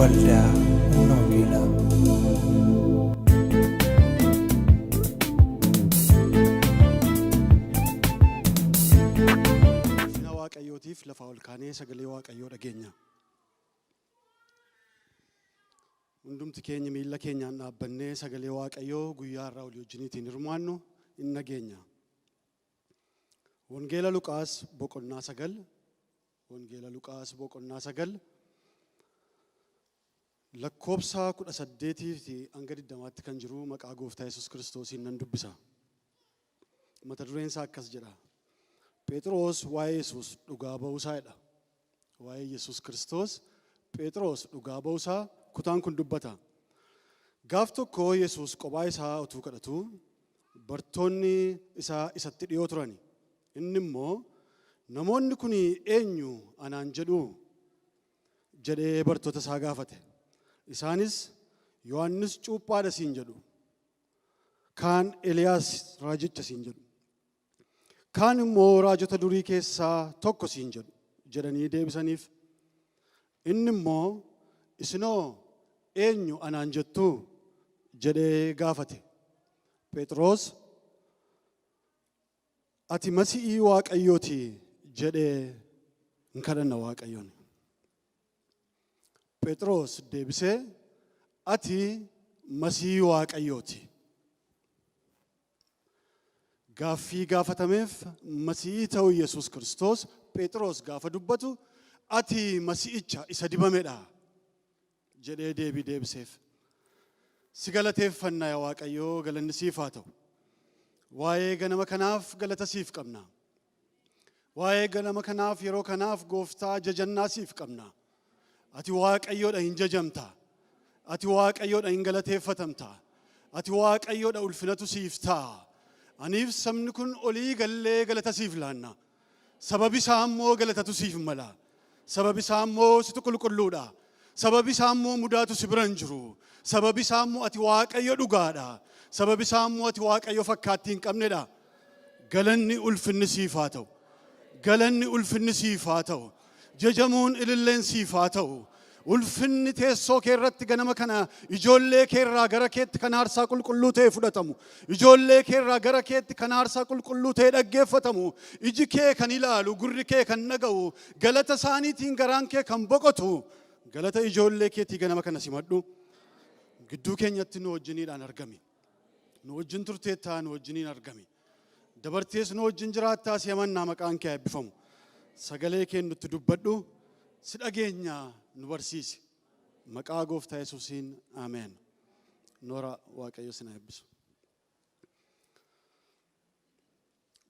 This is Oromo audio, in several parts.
Waldaa Humna Wangeelaa. Ulfina Waaqayyootiif lafaa ol kaanee sagalee Waaqayyoo dhageenya. Hundumti keenya miilla keenyaan dhaabbannee sagalee Waaqayyoo guyyaa irraa olii wajjiniitiin hirmaannu in dhageenya. Wangeela Luqaas boqonnaa 9, Wangeela Luqaas boqonnaa 9 lakkoobsa 18 fi hanga 20tti kan jiru maqaa Gooftaa Yesuus Kiristoosiin nan dubbisa. Mata dureen isaa akkas jedha. Phexros waa'ee Yesuus dhugaa ba'uu isaa jedha. Waa'ee Yesuus Kiristoos Phexros dhugaa ba'uu isaa kutaan kun dubbata. Gaaf tokko Yesuus kophaa isaa utuu kadhatuu bartoonni isaa isatti dhiyoo turani. Inni immoo, Namoonni kun eenyu anaan jedhu? jedhee bartoota isaa gaafate. Isaanis, Yohaannis cuuphaadha siin jedhu. Kaan Eliyaas raajicha siin jedhu. Kaan immoo raajota durii keessaa tokko siin jedhu jedhanii deebisaniif. Inni immoo, Isinoo eenyu anaan jettu? jedhee gaafate. Phexros, Ati Masi'ii Waaqayyooti jedhee hin kadhanna Waaqayyoon. Phexros deebisee, Ati Masihii Waaqayyooti. Gaaffii gaafatameef Masihii ta'uu Yesuus Kiristoos Phexros gaafa dubbatu, Ati Masihicha isa dibamedha jedhee deebii deebiseef. Si galateeffanna yaa Waaqayyoo, galanni siif haa ta'u. Waa'ee ganama kanaaf galata siif qabna. Waa'ee ganama kanaaf yeroo kanaaf Gooftaa jajannaa siif qabna. Ati Waaqayyoodha hin jajamta. Ati Waaqayyoodha hin galateeffatamta. Ati Waaqayyoodha ulfinatu siif ta'a. Aniif sabni kun olii gallee galata siif laanna. Sababi isaa immoo galatatu siif mala. Sababi isaa immoo situ qulqulluudha. Sababi isaa immoo mudaatu si bira hin jiru. Sababi isaa immoo ati Waaqayyo dhugaadha. Sababi isaa immoo ati Waaqayyo fakkaattii hin qabnedha. Galanni ulfinni siif haa ta'u. Galanni ulfinni siif haa ta'u. Jajamuun ililleen siif haa ta'u. Ulfinni teessoo kee irratti ganama kana ijoollee kee irraa gara keetti kan aarsaa qulqulluu ta'e fudhatamu. Ijoollee kee irraa gara keetti kan aarsaa qulqulluu ta'e dhaggeeffatamu. Iji kee kan ilaalu, gurri kee kan dhaga'u, galata isaaniitiin garaan kee kan boqotu. Galata ijoollee keetii ganama kana simadhu. Gidduu keenyatti nu wajjiniidhaan argami. Nu wajjin turteettaa, nu wajjiniin argami. Dabartees nu wajjin jiraattaa, si amannaa, maqaan kee haa eebbifamu. Sagalee kee nutti dubbadhu, si dhageenya, nu barsiisi. Maqaa Gooftaa Yesuusiin, ameen. Noora, Waaqayyo sin haa eebbisu.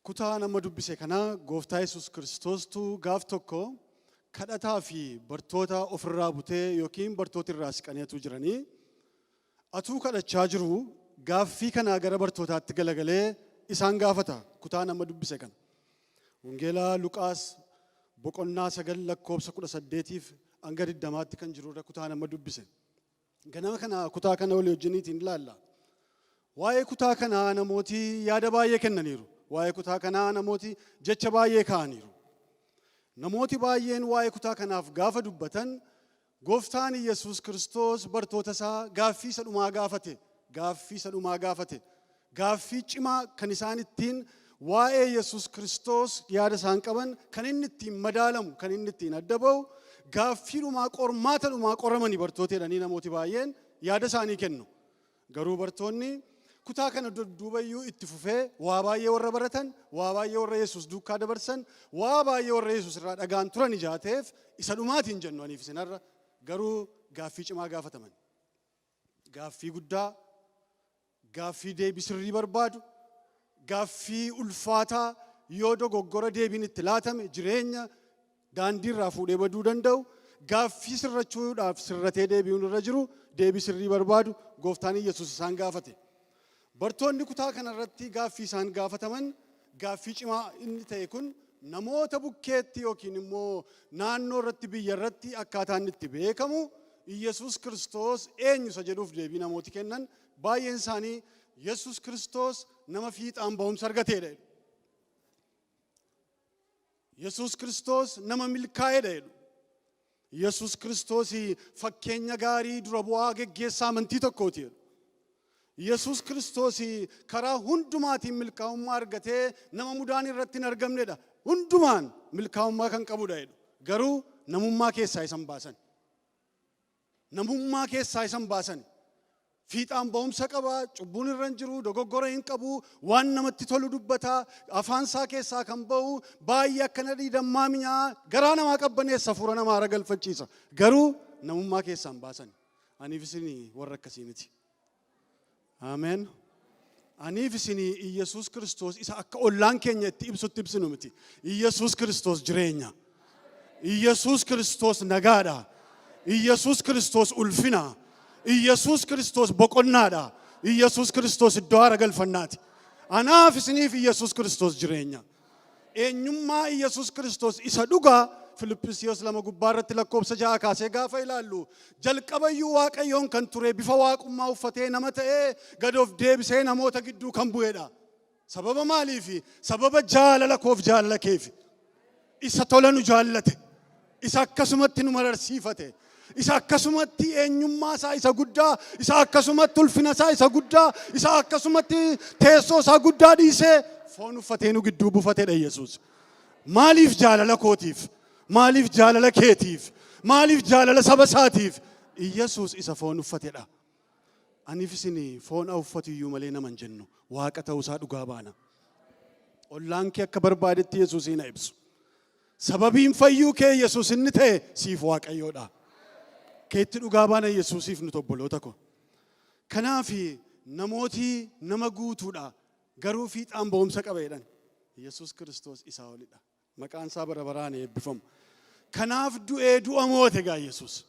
Kutaa nama dubbise kana Gooftaa Yesuus Kiristoostu gaaf tokko kadhataa fi bartoota ofirraa butee yookiin bartoota irraa siqanii jiranii atuu kadhachaa jiru gaaffii kanaa gara bartootaatti galagalee isaan gaafata kutaa nama dubbise kana. Wangeelaa Luqaas boqonnaa 9 lakkoobsa 18 hanga 20tti kan jirudha kutaa nama dubbise. Ganama kana kutaa kana walii wajjiniitiin ilaalla. Waa'ee kutaa kanaa namooti yaada baay'ee kennaniiru. Waa'ee kutaa kanaa namooti jecha baay'ee kaa'aniiru. Namooti baay'een waa'ee kutaa kanaaf gaafa dubbatan, Gooftaan Yesuus Kiristoos bartoota isaa gaaffii isa dhumaa gaafate. Gaaffii isa dhumaa gaafate. Gaaffii cimaa kan isaan ittiin waa'ee Yesuus Kiristoos yaada isaan qaban kan inni ittiin madaalamu, kan inni ittiin adda ba'u, gaaffii dhumaa, qormaata dhumaa qoramanii bartoota jedhanii namooti baay'een yaada isaanii kennu. Garuu bartoonni kutaa kana dudduubayyuu itti fufee waa baay'ee warra baratan, waa baay'ee warra Yesuus duukaa dabarsan, waa baay'ee warra Yesuus irraa dhagaan turan ijaateef isa dhumaatiin jennu aniif isinarra garuu gaaffii cimaa gaafataman. Gaaffii guddaa, gaaffii deebii sirrii barbaadu, gaaffii ulfaataa yoo dogoggora deebiin itti laatame jireenya daandii irraa fuudhee baduu danda'u, gaaffii sirrachuudhaaf sirratee deebi'uun irra jiru, deebii sirrii barbaadu Gooftaan Yesuus isaan gaafate. Bartoonni kutaa kanarratti gaaffii isaan gaafataman, gaaffii cimaa inni ta'e kun, namoota bukkeetti yookiin immoo naannoo irratti, biyya irratti akkaataa inni itti beekamu Yesuus Kiristoos eenyu isa jedhuuf deebii namooti kennan baay'een isaanii Yesuus Kiristoos nama fiixaan ba'umsa argateedha jedhu. Yesuus Kiristoos nama milkaa'eedha jedhu. Yesus Kiristoos fakkeenya gaarii dura bu'aa geggeessaa amantii tokkooti jedhu. Yesus Kiristoos karaa hundumaatiin milkaa'ummaa argatee nama mudaan irratti hin argamnedha. Hundumaan milkaa'ummaa kan qabudha jedhu. Garuu namummaa keessaa isa hin baasan. Namummaa keessaa isa hin baasan. Fiixaan ba'umsa qaba, cubbuun irra hin jiru, dogoggora hin qabu, waan namatti tolu dubbata, afaan isaa keessaa kan ba'u baay'ee akka nadhii dammaa mi'aa, garaa namaa qabbaneessa, hafuura namaa haara galfachiisa. Garuu namummaa keessaa hin baasan. Aniif isin warra akkasii miti. Ameen. Aniif isin Iyyasuus Kiristoos isa akka ollaan keenya itti ibsutti ibsinu miti. Iyyasuus Kiristoos jireenya. Iyyasuus Kiristoos nagaadha. Iyyasuus Kiristoos ulfina. Iyyasuus Kiristoos boqonnaadha. Iyyasuus Kiristoos iddoo haara galfannaati. Anaaf isiniif Iyyasuus Kiristoos jireenya. Eenyummaa Iyyasuus Kiristoos isa dhugaa Filippisiyoos 2 gubbaa irratti lakkoofsa 6 kaasee gaafa ilaallu, jalqabayyuu Waaqayyoon kan ture bifa waaqummaa uffatee nama ta'ee gad of deebisee namoota gidduu kan bu'edha. Sababa maaliifi? Sababa jaalala koof jaalala keefi. Isa tola nu jaallate. Isa akkasumatti nu mararsiifate. Isa akkasumatti eenyummaa isaa isa guddaa, isa akkasumatti ulfina isaa isa guddaa, isa akkasumatti teessoo isaa guddaa dhiisee foon uffatee nu gidduu buufatedha Yesuus. Maaliif? Jaalala kootiif? Maaliif? Jaalala keetiif? Maaliif? Jaalala saba isaatiif? Yesuus isa foon uffatedha. Aniif isin foon haa uffatu iyyuu malee nama hin jennu. Waaqa ta'uusaa dhugaa baana. Ollaan kee akka barbaadetti Yesuusiin haa ibsu. Sababiin fayyuu kee Yesuus inni ta'e siif Waaqayyoodha. Keetti dhugaa baana Yesuusiif nuti, obboloota ko. Kanaaf namooti nama guutuudha. Garuu fiixaan ba'umsa qaba jedhan. Yesuus Kiristoos isaa olidha. Maqaan isaa bara baraan eebbifamu. Kanaaf du'ee du'a moo'ate gaa Yesuus.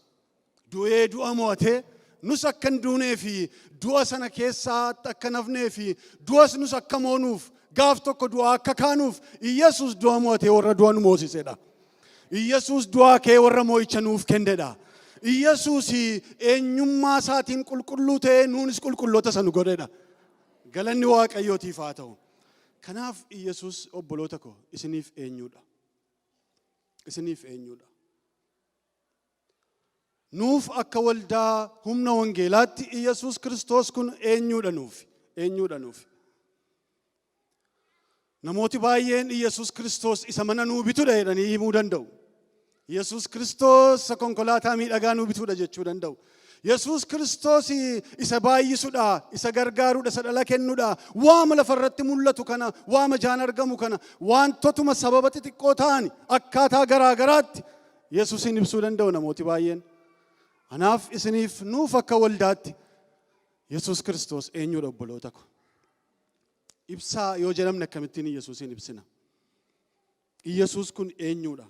Du'ee du'a moo'ate, nus akka hin duunee fi du'a sana keessaa akka nafnee fi du'as nus akka moonuuf, gaaf tokko du'aa akka kaanuuf, Yesuus du'a moo'atee warra du'a nu moosisedha. Yesuus du'aa kee warra moo'icha nuuf kennedha. Yesuus eenyummaa isaatiin qulqulluu ta'ee nuunis qulqulloota isa nu godhedha. Galanni Waaqayyootiif haa ta'u. Kanaaf Yesuus, obboloota ko, isiniif eenyudha? Isiniif eenyudha? Nuuf akka waldaa humna wangeelaatti Yesuus Kiristoos kun eenyudha nuuf? Eenyudha nuuf? Namooti baay'een Yesuus Kiristoos isa mana nuu bitudha jedhanii himuu danda'u. Yesuus Kiristoos isa konkolaataa miidhagaa nuu bitudha jechuu danda'u. Yesuus Kiristoos isa baay'isudha, isa gargaarudha, isa dhala kennudha. Waama lafarratti mul'atu kana, waama ijaan argamu kana, wantotuma sababa xixiqqoo ta'an akkaataa garaa garaatti Yesuusin ibsuu danda'u namooti baay'een. Anaaf isiniif, nuuf akka waldaatti Yesuus Kiristoos eenyudha, obboloota ko? Ibsaa yoo jedhamne akkamittiin Yesuusin ibsina? Yesuus kun eenyudha?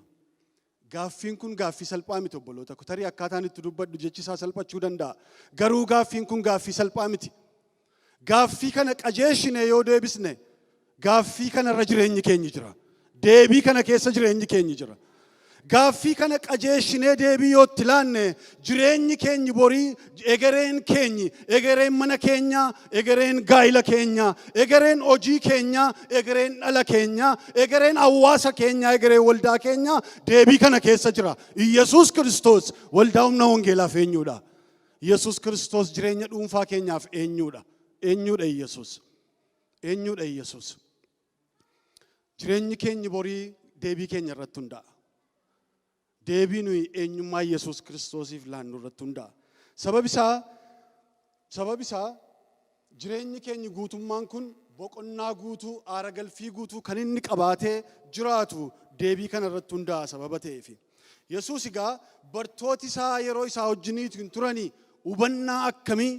Gaaffiin kun gaaffii salphaa miti, obboloota ko. Tarii akkaataan itti dubbadhu jechi isaa salphachuu danda'a. Garuu gaaffiin kun gaaffii salphaa miti. Gaaffii kana qajeeshine yoo deebisne, gaaffii kanarra jireenyi keenyi jira. Deebii kana keessa jireenyi keenyi jira. Gaaffii kana qajeeshinee deebii yoo itti laanne, jireenyi keenyi borii, egereen keenyi, egereen mana keenyaa, egereen gaa'ila keenyaa, egereen hojii keenyaa, egereen dhala keenyaa, egereen hawaasa keenyaa, egereen waldaa keenyaa deebii kana keessa jira. Iyyasuus Kiristoos waldaa humna wangeelaaf eenyudha? Yesuus Kiristoos jireenya dhuunfaa keenyaaf eenyudha? Eenyudha Iyyasuus? Eenyudha Iyyasuus? Jireenyi keenyi borii deebii keenya irratti hundaa'a. Deebii nuyi eenyummaa Yesuus Kiristoosiif laannu irratti hundaa'a. Sabab isaa jireenyi keenya guutummaan kun boqonnaa guutuu, aara galfii guutuu kan inni qabaatee jiraatu deebii kana irratti hundaa'a sababa ta'eefi. Yesuus egaa bartooti isaa yeroo isaa wajjiniitu hin turanii hubannaa akkamii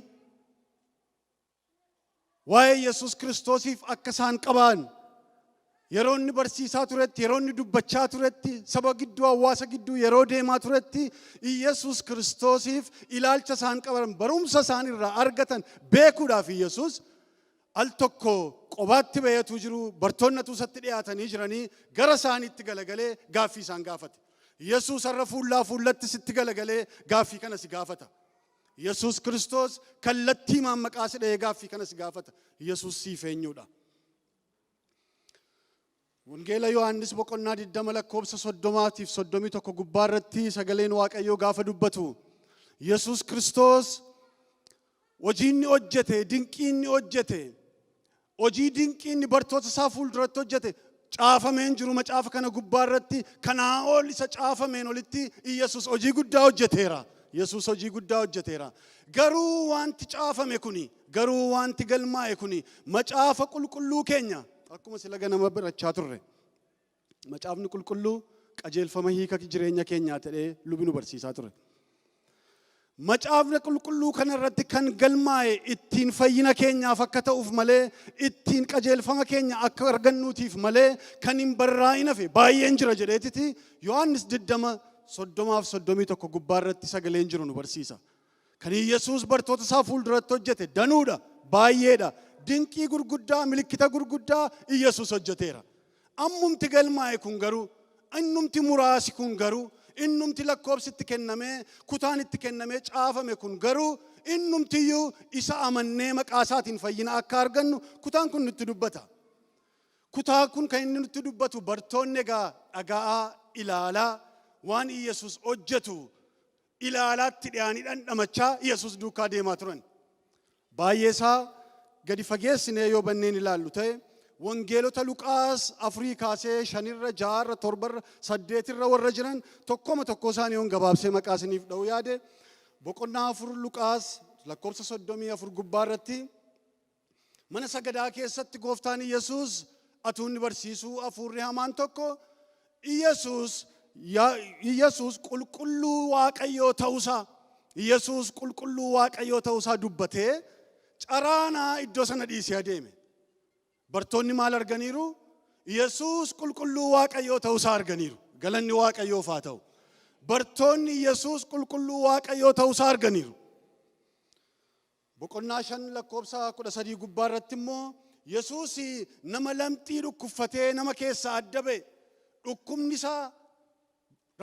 waa'ee Yesuus Kiristoosiif akka isaan qaban, yeroo inni barsiisaa turetti, yeroo inni dubbachaa turetti, saba gidduu, hawaasa gidduu yeroo deemaa turetti, Yesuus Kiristoosiif ilaalcha isaan qaban, barumsa isaan irraa argatan beekuudhaaf, Yesuus al tokko qobaatti baheetu jiru, bartoonni isatti dhiyaatanii jiranii, gara isaaniitti galagalee gaaffii isaan gaafate. Yesuus har'a fuullaa fuullatti sitti galagalee gaaffii kana si gaafata. Yesuus Kiristoos kallattii maqaa si dha'ee gaaffii kana si gaafata. Yesuus siif eenyudha? Wangeela Yohaannis boqonnaa 20 lakkoobsa 30tiif 31 gubbaa irratti sagaleen Waaqayyoo gaafa dubbatu, Yesuus Kiristoos hojii inni hojjete, dinqii inni hojjete, hojii dinqii inni bartoota isaa fuulduratti hojjete caafameen jiru macaafa kana gubbaa irratti. Kanaa ol, isa caafameen olitti Yesuus hojii guddaa hojjeteera. Yesuus hojii guddaa hojjeteera. Garuu wanti caafame kuni, garuu wanti galmaa'e kuni, macaafa qulqulluu keenya akkuma sila ganama barachaa turre, macaafni qulqulluu qajeelfama hiika jireenya keenyaa ta'ee lubi nu barsiisaa ture. Macaafni qulqulluu kana irratti kan galmaa'e ittiin fayyina keenyaaf akka ta'uuf malee, ittiin qajeelfama keenya akka argannuutiif malee, kan hin barraa'in hafe baay'een jira jedheetiti Yohaannis 20 30f 31 gubbaa irratti sagaleen jiru nu barsiisa. Kan Yesuus bartoota isaa fuulduratti hojjete danuudha, baay'eedha. Dinqii gurguddaa, milikkita gurguddaa Yesuus hojjeteera. Ammumti galmaa'e kun garuu, innumti muraasi kun garuu, innumti lakkoobsi itti kennamee, kutaan itti kennamee caafame kun garuu, innumtiyyuu isa amannee maqaa isaatiin fayyina akka argannu kutaan kun nutti dubbata. Kutaa kun kan inni nutti dubbatu, bartoonni egaa dhaga'aa, ilaalaa, waan Yesuus hojjetu ilaalaatti dhiyaanii dhandhamachaa Yesuus duukaa deemaa turan. Baay'ee isaa gadi fageessinee yoo banneen ilaallu ta'e, wangeelota Luqaas afurii kaasee shanirra, ja'arra, torbarra, saddeetirra warra jiran tokkoma tokko isaanii yoon gabaabsee maqaa isiniif dha'u yaade, boqonnaa 4 Luqaas lakkoofsa 34 gubbaa irratti, mana sagadaa keessatti gooftaan Yesuus atuu inni barsiisuu hafuurri hamaan tokko Yesuus qulqulluu Waaqayyoo ta'uusaa, Yesuus qulqulluu Waaqayyoo ta'uusaa dubbatee caraanaa iddoo sana dhiisee adeeme. Bartoonni maal arganiiru? Yesuus qulqulluu Waaqayyoo ta'uusaa arganiiru. Galanni Waaqayyoof haa ta'u. Bartoonni Yesuus qulqulluu Waaqayyoo ta'uusaa arganiiru. Boqonnaa 5 lakkoofsa 13 gubbaa irratti immoo Yesuus nama lamxii dhukkubfatee nama keessaa adda ba'e, dhukkubni isaa,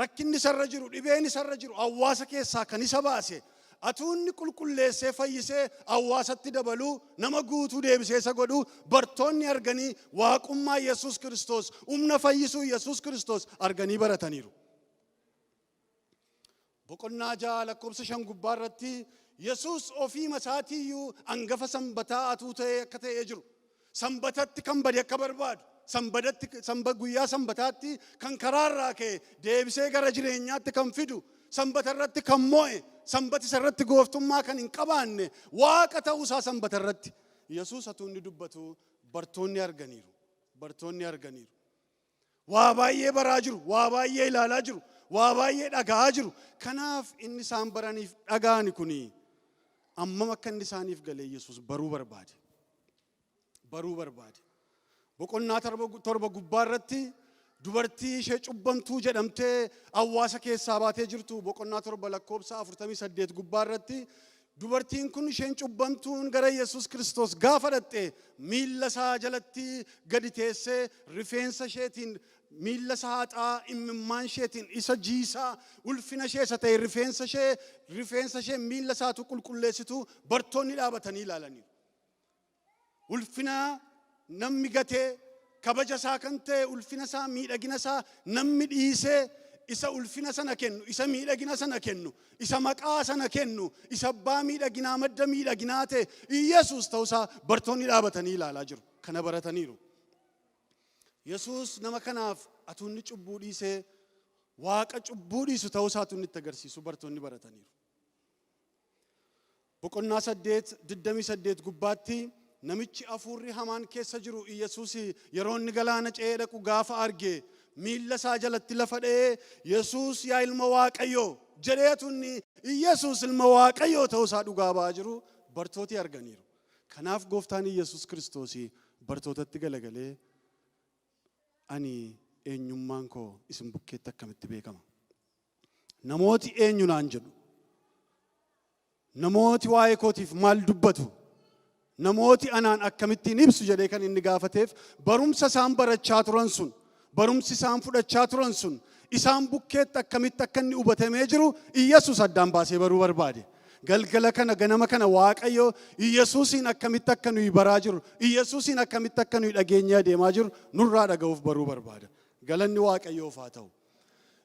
rakkinni isarra jiru, dhibeen isarra jiru hawaasa keessaa kan isa baase, atuunni qulqulleessee fayyisee hawaasatti dabaluu, nama guutuu deebisee isa godhuu bartoonni arganii waaqummaa Yesuus Kiristoos, humna fayyisuu Yesuus Kiristoos arganii barataniiru. Boqonnaa 6 lakkoofsa 5 gubbaa irratti Yesuus ofii isaatiiyyuu hangafa sanbataa atuu ta'ee akka ta'ee jiru. Sanbatatti kan bade akka barbaadu. Sanbatatti sanba guyyaa sanbataatti kan karaarraa ka'e deebisee gara jireenyaatti kan fidu. Sanbata irratti kan mo'e. Sanbati isa irratti gooftummaa kan hin qabaanne waaqa ta'uusaa sanbata irratti. Yesuus atuu inni dubbatu bartoonni arganiiru. Bartoonni arganiiru. Waa baay'ee baraa jiru, waa baay'ee ilaalaa jiru, waa baay'ee dhaga'aa jiru. Kanaaf inni isaan baraniif dhaga'ani kuni ammam akka inni isaaniif galee Yesuus baruu barbaade. Baruu barbaade. Boqonnaa 7 gubbaa irratti dubartii ishee cubbamtuu jedhamtee hawaasa keessaa baatee jirtu, boqonnaa 7 lakkoofsa 48 gubbaa irratti, dubartiin kun isheen cubbamtuun gara Yesuus Kiristoos gaafa dhaqxe miilla isaa jalatti gadi teessee, rifeensa isheetiin miilla isaa haxaa, imimmaan isheetiin isa jiisaa, ulfina ishee isa ta'e rifeensa ishee miilla isaatu qulqulleessitu bartoonni dhaabatanii ilaalaniiru. Ulfina namni gatee, kabaja isaa kan ta'e, ulfina isaa, miidhagina isaa namni dhiisee, isa ulfina sana kennu, isa miidhagina sana kennu, isa maqaa sana kennu, isa abbaa miidhaginaa, madda miidhaginaa ta'e Yesuus ta'uusaa bartoonni dhaabatanii ilaalaa jiru. Kana barataniiru. Yesuus nama kanaaf atuunni cubbuu dhiisee waaqa cubbuu dhiisu ta'uusaatu inni itti agarsiisu bartoonni barataniiru. Boqonnaa 8 28 gubbaatti namichi hafuurri hamaan keessa jiru Yesuus yeroo inni galaana ce'ee dhaqu gaafa arge, miilla isaa jalatti lafa dha'ee, "Yesuus, yaa ilma Waaqayyoo" jedheetu inni Yesuus ilma Waaqayyoo ta'uusaa dhugaa ba'aa jiru bartooti arganiiru. Kanaaf gooftaan Yesuus Kiristoos bartootatti galagalee, "Ani eenyummaan koo isin bukkeetti akkamitti beekama? Namooti eenyu naan jedhu? Namooti waa'ee kootiif maal dubbatu? Namooti anaan akkamittiin ibsu?" jedhee kan inni gaafateef, barumsa isaan barachaa turan sun, barumsi isaan fudhachaa turan sun isaan bukkeetti akkamitti akka inni hubatamee jiru Iyyasuus addaan baasee baruu barbaade. Galgala kana, ganama kana Waaqayyo Iyyasuusiin akkamitti akka nuyi baraa jirru, Iyyasuusiin akkamitti akka nuyi dhageenyee adeemaa jirru nurraa dhaga'uuf baruu barbaada. Galanni Waaqayyoof haa ta'u.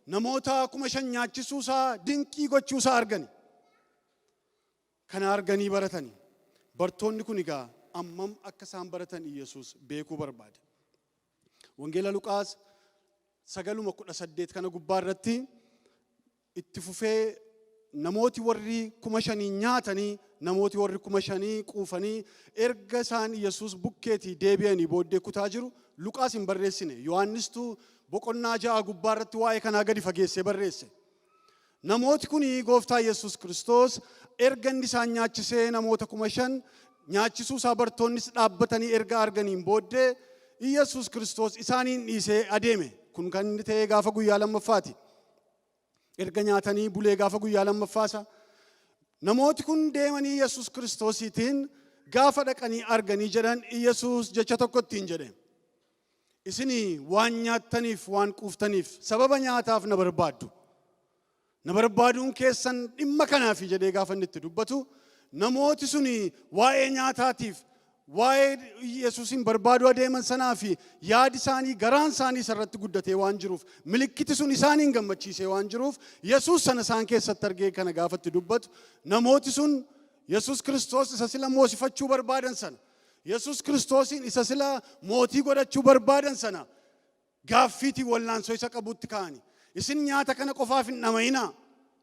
Namoota 5,000 nyaachisuusaa, dinqii gochuusaa argani. Kana arganii baratani. Bartoonni kun egaa ammam akka isaan baratan Iyyasuus beekuu barbaade. Wangeela Luqaas 9:18 kana gubbaa irratti itti fufee, namooti warri 5,000 nyaatanii, namooti warri 5,000 quufanii, erga isaan Yesuus bukkeetii deebi'anii booddee kutaa jiru Luqaas hin barreessine. Yohaannistuu boqonnaa 6 gubbaa irratti waa'ee kanaa gadi fageessee barreesse. Namooti kun gooftaa Yesuus Kiristoos erga inni isaan nyaachisee, namoota 5,000 nyaachisuu isaa bartoonnis dhaabbatanii erga arganiin booddee, Yesuus Kiristoos isaaniin dhiisee adeeme. Kun kan inni ta'e gaafa guyyaa lammaffaati. Erga nyaatanii bulee gaafa guyyaa lammaffaasa. Namooti kun deemanii Yesuus Kiristoosiitiin gaafa dhaqanii arganii jedhan, Yesuus jecha tokko ittiin jedhe. "Isinii waan nyaattaniif, waan quuftaniif, sababa nyaataaf na barbaaddu. Na barbaaduun keessan dhimma kanaafi" jedhee gaafa inni itti dubbatu, namooti suni waa'ee nyaataatiif, waa'ee Yesuusin barbaaduu adeeman sanaa fi yaadi isaanii, garaan isaanii isarratti guddatee waan jiruuf, milikkiti sun isaaniin gammachiisee waan jiruuf, Yesuus sana isaan keessatti argee kana gaafa itti dubbatu, namooti sun Yesuus Kiristoos isa sila moosifachuu barbaadan sana, Yesuus Kiristoosiin isa sila mootii godhachuu barbaadan sana gaaffiitiin wallaansoo isa qabutti ka'ani. "Isin nyaata kana qofaaf hin dhama'inaa."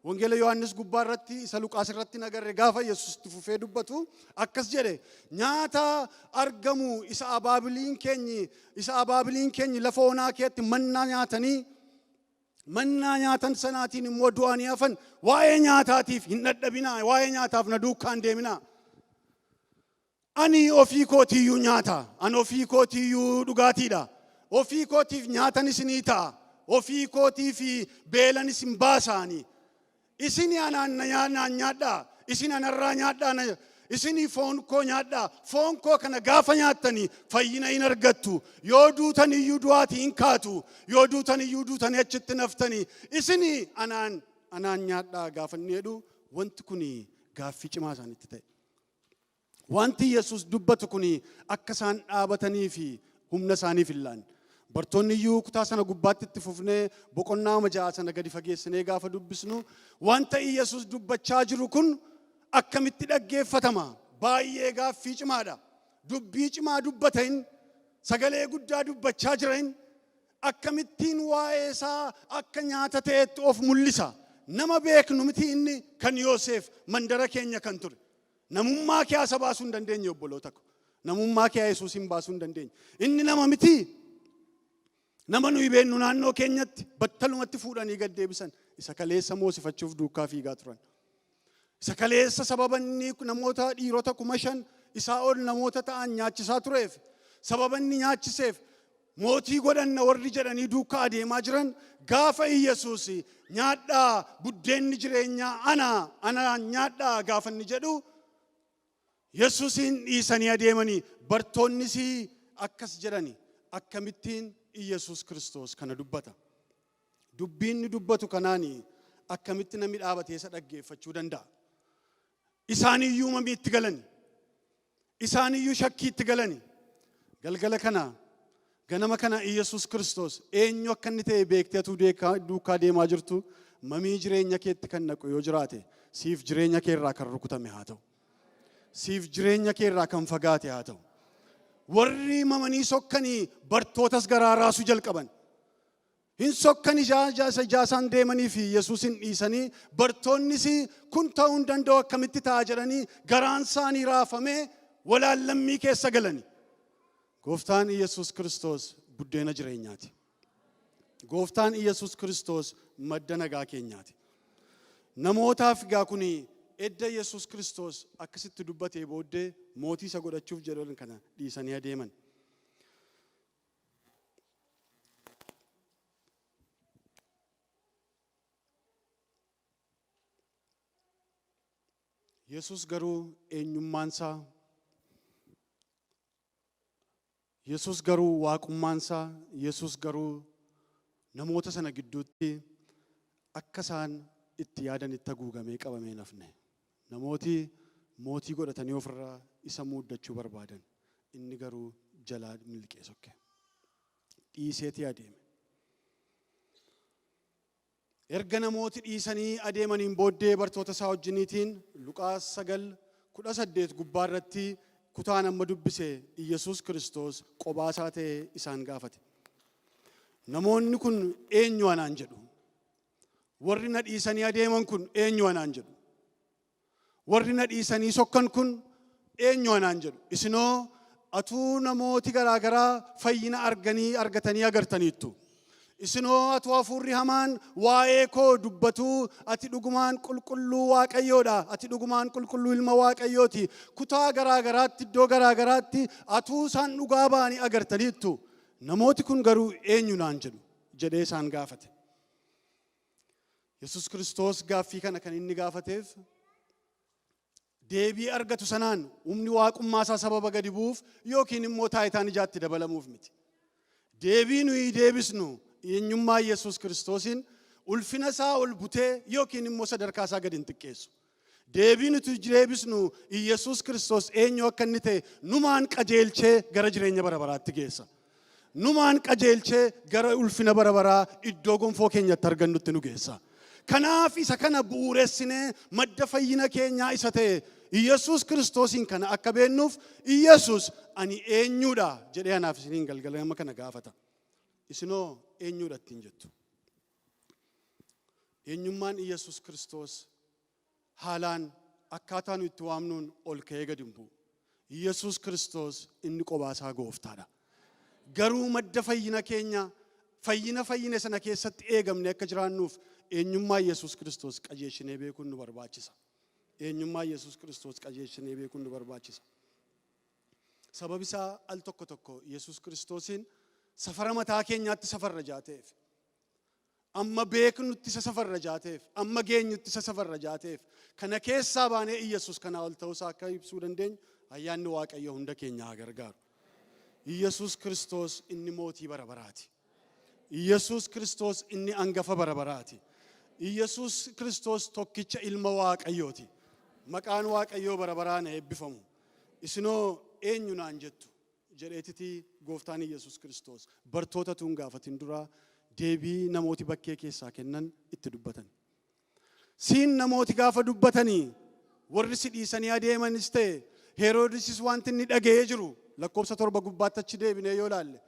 Wangeela Yohaannis gubbaa irratti, isa Luqaas irratti nagarre, gaafa Yesuus itti fufee dubbatu akkas jedhe: "Nyaata argamu isa abaabiliin keenyi lafa onaa keetti mannaa nyaatanii, mannaa nyaatan sanaatiin immoo du'anii hafan, waa'ee nyaataatiif hin dadhabinaa, waa'ee nyaataaf na duukaa hin deeminaa. Ani ofii kootiiyyuu nyaata. Ani ofii kootiiyyuu dhugaatiidha. Ofii kootiif nyaatan isinii ta'a. Ofii kootiif beelan isin baasaani. Isin anaan naan nyaadhaa. Isin anarraa nyaadhaa. Isinii foon koo nyaadhaa. Foon koo kana gaafa nyaattanii fayyina hin argattu. Yoo duutan iyyuu du'aatii hin kaatu. Yoo duutan iyyuu duutanii achitti naftanii. Isinii anaan nyaadhaa" gaafa inni jedhu, wanti kun gaaffii cimaa isaanitti ta'e. Wanti Yesuus dubbatu kun akka isaan dhaabatanii fi humna isaaniif hin laanne. Bartoonni iyyuu kutaa sana gubbaatti itti fufnee boqonnaa 6 sana gadi fageessinee gaafa dubbisnu, wanta Yesuus dubbachaa jiru kun akkamitti dhaggeeffatama? Baay'ee gaaffii cimaadha. Dubbii cimaa dubbata hin, sagalee guddaa dubbachaa jira hin, akkamittiin waa'ee isaa akka nyaata ta'etti of mul'isa? Nama beeknu miti inni kan Yoosef mandara keenya kan ture. Namummaa kee asa baasuu hin dandeenye, obboloota ko. Namummaa kee Yesuusin baasuu hin dandeenye. Inni nama miti. Nama nuyi beennu naannoo keenyatti battalumatti fuudhanii gad deebisan. Isa kaleessa moosifachuuf duukaa fiigaa turan. Isa kaleessa sababa inni namoota dhiirota 5,000 isaa ol namoota ta'an nyaachisaa tureef, sababa inni nyaachiseef mootii godhanna warri jedhanii duukaa adeemaa jiran, gaafa Iyyasuus "Nyaadhaa, buddeenni jireenyaa ana, ana nyaadhaa" gaafa inni jedhu, Yesuusin dhiisanii adeemanii. Bartoonnis akkas jedhani: "Akkamittiin Iyyasuus Kiristoos kana dubbata? Dubbiin inni dubbatu kanaani akkamitti namni dhaabatee isa dhaggeeffachuu danda'a?" Isaaniyyuu mamiitti galani. Isaaniyyuu shakkiitti galani. Galgala kana, ganama kana, Iyyasuus Kiristoos eenyu akka inni ta'e beektee atuu duukaa deemaa jirtu, mamii jireenya keetti kan naqu yoo jiraate, siif jireenya kee irraa kan rukutame haa ta'u. Siif jireenya kee irraa kan fagaate haa ta'u. Warri mamanii sokkanii bartootas garaa raasuu jalqaban. Hin sokkan, ijaa isaan deemanii fi Yesuusin dhiisanii, bartoonnis kun ta'uu hin danda'u, akkamitti ta'a jedhanii garaan isaanii raafamee walaallammii keessa galani. Gooftaan Yesuus Kiristoos buddeena jireenyaati. Gooftaan Yesuus Kiristoos madda nagaa keenyaati. Namootaaf egaa kun edda Yesuus Kiristoos akkasitti dubbatee booddee mootii isa godhachuuf jedhan kana dhiisanii adeeman. Yesuus garuu eenyummaansaa, Yesuus garuu waaqummaansaa, Yesuus garuu namoota sana gidduutti akka isaan itti yaadanitti haguugamee qabamee nafne. Namooti mootii godhatanii ofirraa isa muuddachuu barbaadan. Inni garuu jalaa miliqee sokke. Dhiiseetii adeeme. Erga namooti dhiisanii adeemaniin booddee bartoota isaa wajjiniitiin Luqaas 9:18 gubbaa irratti kutaan amma dubbise Iyyasuus Kiristoos qobaa isaa ta'ee isaan gaafate. Namoonni kun eenyu anaan jedhu? Warri na dhiisanii adeeman kun eenyu anaan jedhu? Warri na dhiisanii sokkan kun eenyu anaan jedhu? Isinoo atuu namooti garaa garaa fayyina arganii argatanii agartaniittu. Isinoo atuu hafuurri hamaan waa'ee koo dubbatuu, ati dhugumaan qulqulluu Waaqayyoodha. Ati dhugumaan qulqulluu ilma Waaqayyooti. Kutaa garaa garaatti, iddoo garaa garaatti atuu isaan dhugaa ba'anii agartaniittu. Namooti kun garuu eenyu naan jedhu jedhee isaan gaafate. Yesus Kiristoos gaaffii kana kan inni gaafateef deebii argatu sanaan humni waaqummaa isaa sababa gadi bu'uuf yookiin immoo taayitaan ijaatti dabalamuuf miti. Deebii nuyi deebisnu eenyummaa Yesus Kiristoosiin ulfina isaa ol butee yookiin immoo sadarkaa isaa gadi hin xiqqeessu. Deebii nuti deebisnu Yesus Kiristoos eenyu akka inni ta'e numaan qajeelchee gara jireenya bara baraatti geessa. Numaan qajeelchee gara ulfina bara baraa iddoo gonfoo keenyatti argannutti nu geessa. Kanaaf isa kana bu'uuressinee madda fayyina keenyaa isa ta'e Yesus Kiristoosiin kana akka beennuuf, Yesus ani eenyuudha jedhee anaaf isiniin galgala nama kana gaafata. Isinoo eenyuudha ittiin jettu? Eenyummaan Yesus Kiristoos haalaan akkaataa nu itti waamnuun ol ka'ee gadi hin bu'u. Yesus Kiristoos inni qobaasaa gooftaadha. Garuu madda fayyina keenya, fayyina fayyine sana keessatti eegamne akka jiraannuuf, eenyummaa Yesus Kiristoos qajeelchinee beekuun nu barbaachisa. Eenyummaa Yesus Kiristoos qajeelchinee beekuun nu barbaachisa. Sababi isaa al tokko tokko Yesus Kiristoosiin safara mataa keenyaatti safarra jaateef. Amma beeknutti isa safarra jaateef, amma geenyutti isa safarra jaateef, kana keessaa baanee Iyyasuus kanaa ol ta'uusaa akka ibsuu dandeenyu ayyaanni Waaqayyoo hunda keenya haa gargaaru. Iyyasuus Kiristoos inni mootii bara baraati. Iyyasuus Kiristoos inni angafa bara baraati. Iyyasuus Kiristoos tokkicha ilma Waaqayyooti. Maqaan Waaqayyoo bara baraan eebbifamu. Isinoo eenyu naan jettu jedheetiti gooftaan Iyyasuus Kiristoos bartoota tun gaafatin dura deebii namooti bakkee keessaa kennan itti dubbatan. Siin namooti gaafa dubbatanii, warri si dhiisanii adeemanis ta'e Heroodisis wanti inni dhaga'ee jiru, lakkoofsa 7 gubbaatti achi deebinee yoo ilaalle,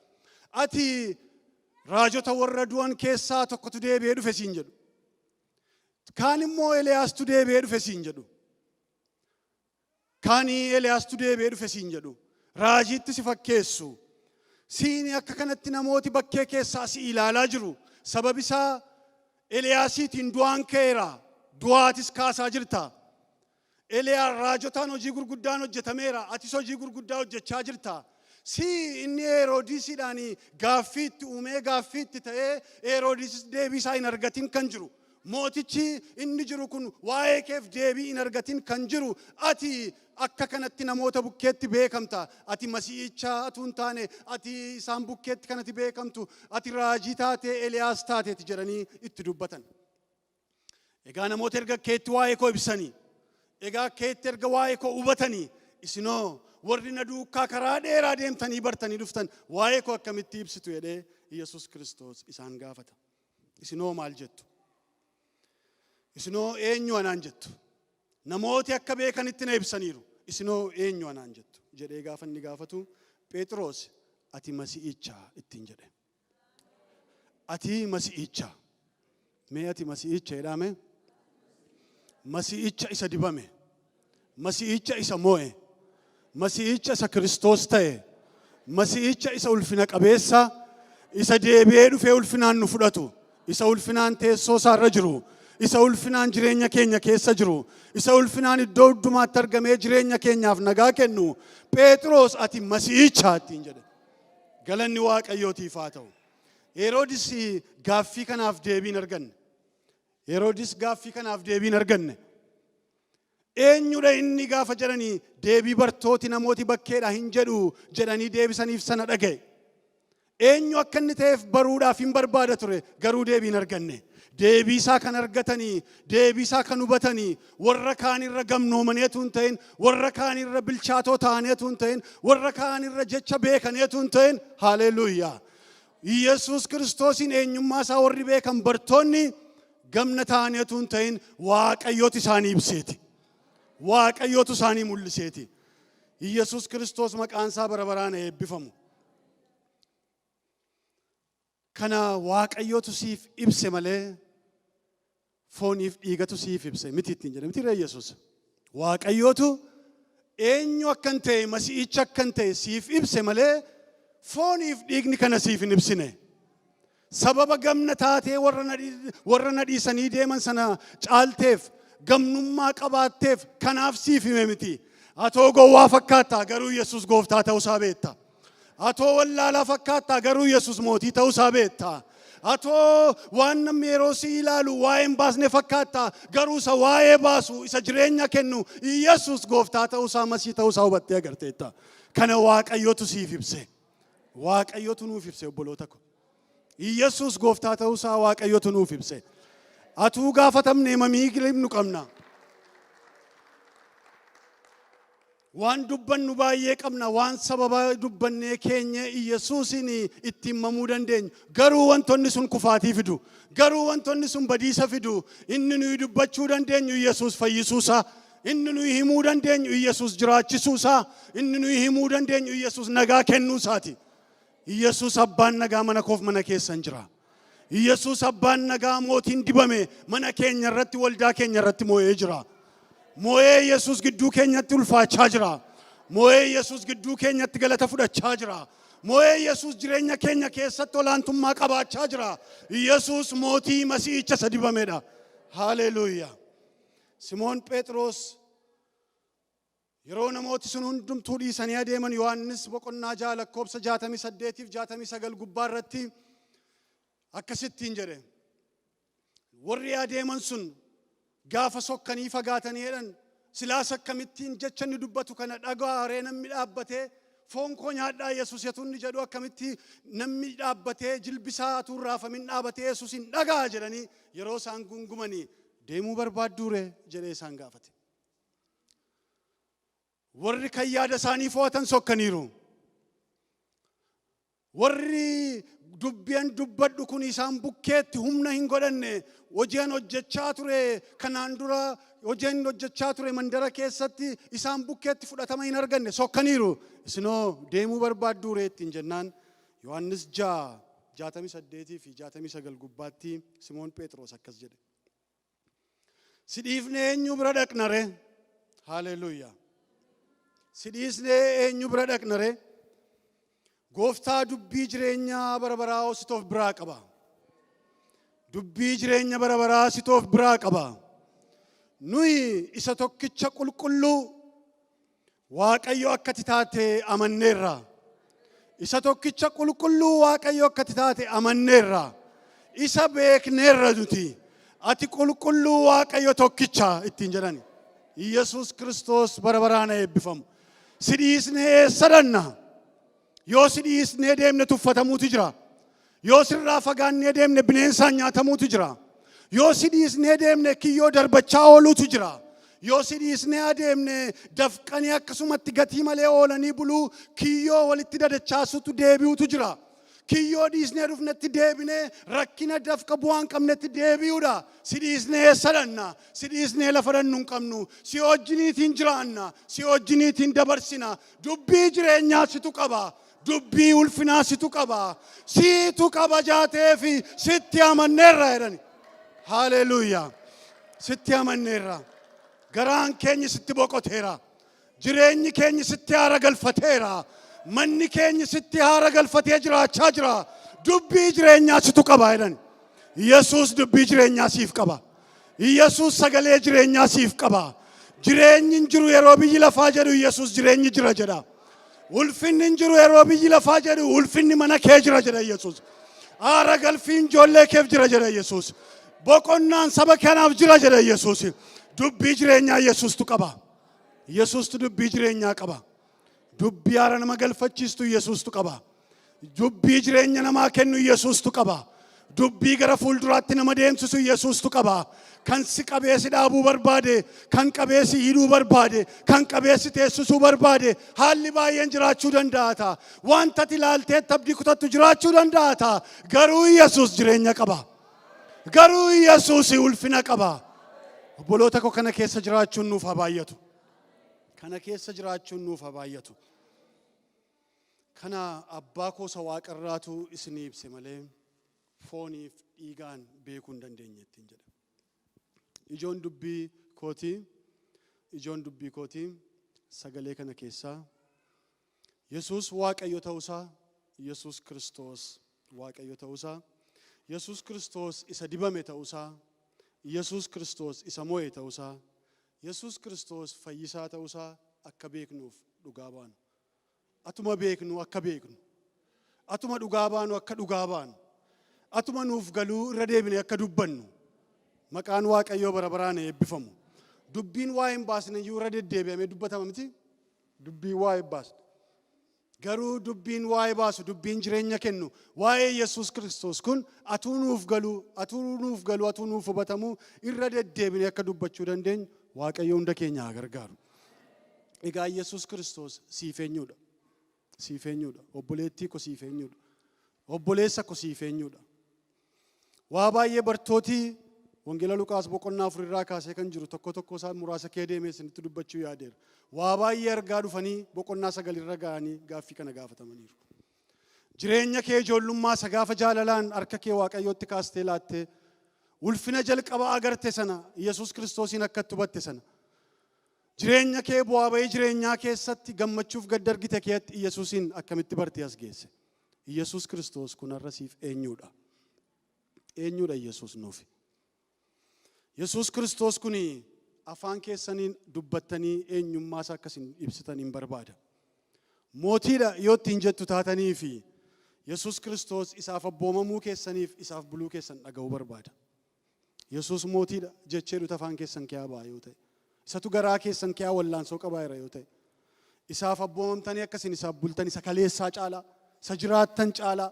ati raajota warra du'an keessaa tokkotu deebi'ee dhufe siin jedhu. Kaan immoo Eliyaastu deebi'ee dhufe siin jedhu. Kaanii Eliyaastu deebi'ee dhufe siin jedhu. Raajiitti si fakkeessu. Siini akka kanatti namooti bakkee keessaa si ilaalaa jiru. Sababi isaa Eliyaasiitiin du'aan ka'eera. Du'aatis kaasaa jirta. Eliyaa raajotaan hojii gurguddaan hojjetameera. Atis hojii gurguddaa hojjechaa jirta. Si inni Heroodisiidhaan gaaffii itti uumee, gaaffii itti ta'ee, Heroodisis deebii isaa hin argatin kan jiru. Mootichi inni jiru kun waa'ee keef deebii hin argatin kan jiru, ati akka kanatti namoota bukkeetti beekamta. Ati masiihicha atuu hin taane, ati isaan bukkeetti kanatti beekamtu, ati raajii taatee Eliyaas taateeti jedhanii itti dubbatan. Egaa namoota erga keetti waa'ee koo ibsanii, egaa keetti erga waa'ee koo hubatanii, isinoo warri na duukaa karaa dheeraa deemtanii bartanii dhuftan waa'ee koo akkamitti ibsitu jedhee Yesus Kiristoos isaan gaafata. Isinoo maal jettu? Isinoo eenyu anaan jettu? Namooti akka beekanitti na ibsaniiru. Isinoo eenyu anaan jettu jedhee gaafa inni gaafatu, Phexros ati masi'icha ittiin jedhe. Ati masi'icha. Mee ati masi'icha jedhame? Masi'icha isa dibame. Masi'icha isa mo'e. Masi'icha isa Kiristoos ta'e. Masi'icha isa ulfina qabeessa, isa deebi'ee dhufee ulfinaan nu fudhatu. Isa ulfinaan teessoo isaarra jiru. Isa ulfinaan jireenya keenya keessa jiru. Isa ulfinaan iddoo hundumaatti argamee jireenya keenyaaf nagaa kennu. Phexros ati masi'icha ittiin jedhe. Galanni Waaqayyootiif haa ta'u. Heroodis gaaffii kanaaf deebii hin arganne. Heroodis gaaffii kanaaf deebii hin arganne. Eenyudha inni gaafa jedhanii, deebii bartooti namooti bakkeedha hin jedhu jedhanii deebisaniif sana dhaga'e. Eenyu akka inni ta'eef baruudhaaf hin barbaada ture, garuu deebii hin arganne. Deebiisaa kan argatanii, deebiisaa kan hubatanii, warra kaanirra gamnoomaniitu hin ta'in, warra kaanirra bilchaatoo ta'aniitu hin ta'in, warra kaanirra jecha beekaniitu hin ta'in. Haleluuyaa. Yesuus Kiristoosiin eenyummaa isaa warri beekan bartoonni gamna ta'aniitu hin ta'in, Waaqayyootu isaanii ibseeti. Waaqayyootu isaanii mul'iseeti. Yesuus Kiristoos maqaan isaa bara baraan eebbifamu. Kana Waaqayyootu siif ibse malee fooniif dhiigatu siif ibse miti ittiin jedhe miti ree Yesuus. Waaqayyootu eenyu akkan ta'e, masi'icha akkan ta'e siif ibse malee fooniif dhiigni kana siif hin ibsine. Sababa gamna taatee warra na dhiisanii deeman sana caalteef, gamnummaa qabaatteef kanaaf siif hime miti. Atoo gowwaa fakkaattaa, garuu Yesuus gooftaa ta'uusaa beekta. Atoo wallaalaa fakkaattaa, garuu Yesuus mootii ta'uusaa beekta. Atoo waan namni yeroo si ilaalu waa'ee hin baasne fakkaattaa, garuu isa waa'ee baasu, isa jireenya kennu, Yesuus gooftaa ta'uusaa, masii ta'uusaa hubattee agarteetta. Kana Waaqayyotu siif ibse. Waaqayyotu nuuf ibse, obboloota ko. Yesuus gooftaa ta'uusaa Waaqayyotu nuuf ibse. Atuu gaafatamnee mamii nu qabna. Waan dubbannu baay'ee qabna, waan sababa dubbannee keenya Yesuusin ittiin mamuu dandeenyu. Garuu wantoonni sun kufaatii fidu. Garuu wantoonni sun badiisa fidu. Inni nuyi dubbachuu dandeenyu Yesuus fayyisuusaa. Inni nuyi himuu dandeenyu Yesuus jiraachisuusaa. Inni nuyi himuu dandeenyu Yesuus nagaa kennuusaati. Yesuus abbaan nagaa mana koof mana keessan jira. Yesuus abbaan nagaa, mootiin dibame, mana keenya irratti, waldaa keenya irratti moo'ee jira. Moo'ee Yesuus gidduu keenyatti ulfaachaa jira. Moo'ee Yesuus gidduu keenyatti galata fudhachaa jira. Moo'ee Yesuus jireenya keenya keessatti olaantummaa qabaachaa jira. Yesuus mootii masiihicha isa dibamedha. Haaleluuyaa. Simoon Phexros yeroo namooti sun hundumtuu dhiisanii adeeman, Yohaannis boqonnaa 6 lakkoobsa 68f 69 gubbaa irratti akkasittiin jedhe. Warri adeeman sun gaafa sokkanii fagaatanii jedhan, silaas akkamittiin jecha inni dubbatu kana dhagaaree namni dhaabbatee, "Foon koo nyaadhaa" Yesuus yetuu inni jedhu, akkamitti namni dhaabbatee jilbisaa atuu raafamin dhaabatee Yesuus hin dhagaa jedhanii yeroo isaan gungumanii, "Deemuu barbaadduure?" jedhee isaan gaafate. Warri kan yaada isaanii fo'atan sokkaniiru. Warri dubbiyan dubbadhu kun isaan bukkeetti humna hin godhanne, hojiin hojjechaa ture kanaan dura, hojiin hojjechaa ture mandara keessatti isaan bukkeetti fudhatama hin arganne sokkaniiru. "Isinoo deemuu barbaadduure?" ittiin jennaan, Yohaannis 6, 68 fi 69 gubbaatti Simoon Phexros akkas jedhe. "Si dhiifnee eenyu bira dhaqna ree?" Haleluuyaa. Si dhiisnee eenyu bira dhaqna ree? Gooftaa, dubbii jireenyaa bara baraa situ of biraa qaba. Dubbii jireenya bara baraa situ of biraa qaba. Nuyi isa tokkicha qulqulluu Waaqayyo akkati taate amanneerra. Isa tokkicha qulqulluu Waaqayyo akkati taate amanneerra. Isa beekneerra nuti. Ati qulqulluu Waaqayyo tokkicha ittiin jedhani. Yesuus Kiristoos bara baraan eebbifamu. Si dhiisnee eessa dhanna? Yoo si dhiisnee deemne tuffatamuutu jira. Yoo sirraa fagaannee deemne bineensaan nyaatamuutu jira. Yoo si dhiisnee deemne kiyyoo darbachaa ooluutu jira. Yoo si dhiisnee adeemne dafqanii akkasumatti gatii malee oolanii buluu, kiyyoo walitti dadachaasutu deebi'utu jira. Kiyyoo dhiisnee dhufnetti deebinee rakkina dafqa bu'aa hin qabnetti deebi'uudha. Si dhiisnee eessa dhanna? Si dhiisnee lafa dhannu hin qabnu. Si wajjiniitiin jiraanna. Si wajjiniitiin dabarsina. Dubbii jireenyaa situ qaba. Dubbii ulfinaa situ qaba. Situ qaba jaateefi sitti amanneerra jedhani. Haleluuyaa. Sitti amanneerra. Garaan keenyi sitti boqoteera. Jireenyi keenyi sitti haara galfateera. Manni keenyi sitti haara galfatee jiraachaa jira. Dubbii jireenyaa situ qaba jedhani. Yesuus dubbii jireenyaa siif qaba. Yesuus sagalee jireenyaa siif qaba. Jireenyi hin jiru yeroo biyyi lafaa jedhu, Yesuus jireenyi jira jedha. Ulfinni hin jiru yeroo biyyi lafaa jedhu, ulfinni mana kee jira jedha Yesuus. Aara galfiin ijoollee keef jira jedha Yesuus. Boqonnaan saba kanaaf jira jedha Yesuus. Dubbii jireenyaa Yesuustu qaba. Yesuustu dubbii jireenyaa qaba. Dubbii haara nama galfachiistu Yesuustu qaba. Dubbii jireenya namaa kennu Yesuustu qaba. Dubbii gara fuulduraatti nama deemsisu Yesuustu qaba. Kan si qabee si dhaabuu barbaade, kan qabee si hidhuu barbaade, kan qabee si teessisuu barbaade, haalli baay'een jiraachuu danda'a ta'a. Wanta ati ilaaltee abdii kutattu jiraachuu danda'a ta'a. Garuu Yesuus jireenya qaba. Garuu Yesuus ulfina qaba. Obboloota koo, kana keessa jiraachuun nuuf haa baay'atu. Kana keessa jiraachuun nuuf haa baay'atu. Kana abbaa koo isa waaqarraatu isinii ibse malee fooniif dhiigaan beekuu hin dandeenye ittiin jedhe. Ijoon dubbii kootii sagalee kana keessaa Yesuus Waaqayyo ta'uusaa, Yesuus Kiristoos Waaqayyo ta'uusaa, Yesuus Kiristoos isa dibame ta'uusaa, Yesuus Kiristoos isa mo'e ta'uusaa, Yesuus Kiristoos fayyisaa ta'uusaa akka beeknuuf dhugaa baanu. Atuma beeknu akka beeknu. Atuma dhugaa baanu akka dhugaa baanu. Atuma nuuf galuu irra deebine akka dubbannu. Maqaan Waaqayyoo bara baraan eebbifamu. Dubbiin waa'ee hin baasne iyyuu irra deddeebi'amee dubbatama miti? Dubbiin waa'ee hin baasne. Garuu dubbiin waa'ee baasu, dubbiin jireenya kennu, waa'ee Yesuus Kiristoos kun atuu nuuf galuu, atuu nuuf galuu, atuu nuuf hubatamuu irra deddeebine akka dubbachuu dandeenyu Waaqayyo hunda keenya haa gargaaru. Egaa Yesuus Kiristoos siif eenyudha? Siif eenyudha? Obboleettii ko, siif eenyudha? Obboleessa ko, siif eenyudha? Waa baay'ee bartootii Wangeela Luqaas boqonnaa 4 irraa kaasee kan jiru tokko tokko isaa muraasa kee deemee isinitti dubbachuu yaadeera. Waa baay'ee argaa dhufanii boqonnaa 9 irra ga'anii gaaffii kana gaafatamaniiru. Jireenya kee ijoollummaa isa gaafa jaalalaan harka kee Waaqayyootti kaastee laattee ulfina jalqaba agarte sana, Yesuus Kiristoosiin akka itti hubatte sana, jireenya kee bu'aa bahii jireenyaa keessatti gammachuuf gadda argite keetti Yesuusiin akkamitti bartee as geesse? Yesuus Kiristoos kun har'a siif eenyudha? Eenyudha Yesuus nuufi? Yesuus Kiristoos kun afaan keessaniin dubbattanii eenyummaa isaa akkasin ibsitan hin barbaada. Mootiidha yoo ittiin jettu taatanii fi Yesuus Kiristoos isaaf abboomamuu keessaniif isaaf buluu keessan dhaga'uu barbaada. Yesuus mootiidha jechee dhuta afaan keessan kiyaa ba'a yoo ta'e. Isatu garaa keessan kiyaa wallaansoo qabaa jira yoo ta'e. Isaaf abboomamtanii akkasin isaaf bultan, isa kaleessaa caalaa, isa jiraattan caalaa,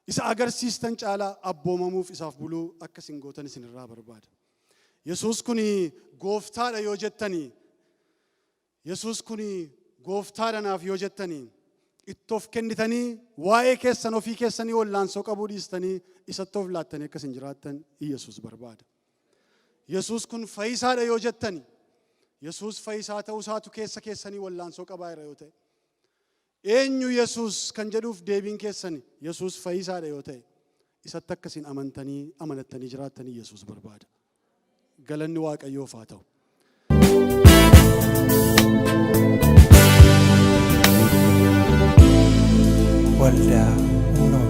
isa agarsiistan caalaa abboomamuuf isaaf buluu akkasin gootan isinirraa barbaada. Yesuus kun gooftaadha yoo jettanii, Yesuus kun gooftaadha naaf yoo jettanii, itti of kennitanii waa'ee keessan ofii keessanii wallaansoo qabuu dhiistanii isatti of laattanii akkasin jiraattan Yesuus barbaada. Yesuus kun fayyisaadha yoo jettani, Yesuus fayyisaa ta'uu isaatu keessa keessanii wallaansoo qabaa jira yoo ta'e, eenyu Yesuus kan jedhuuf deebiin keessani Yesuus fayyisaadha yoo ta'e, isatti akkasiin amantanii amanattanii jiraattanii Yesuus barbaada. Galanni Waaqayyoof haa ta'u. Waldaa Humna.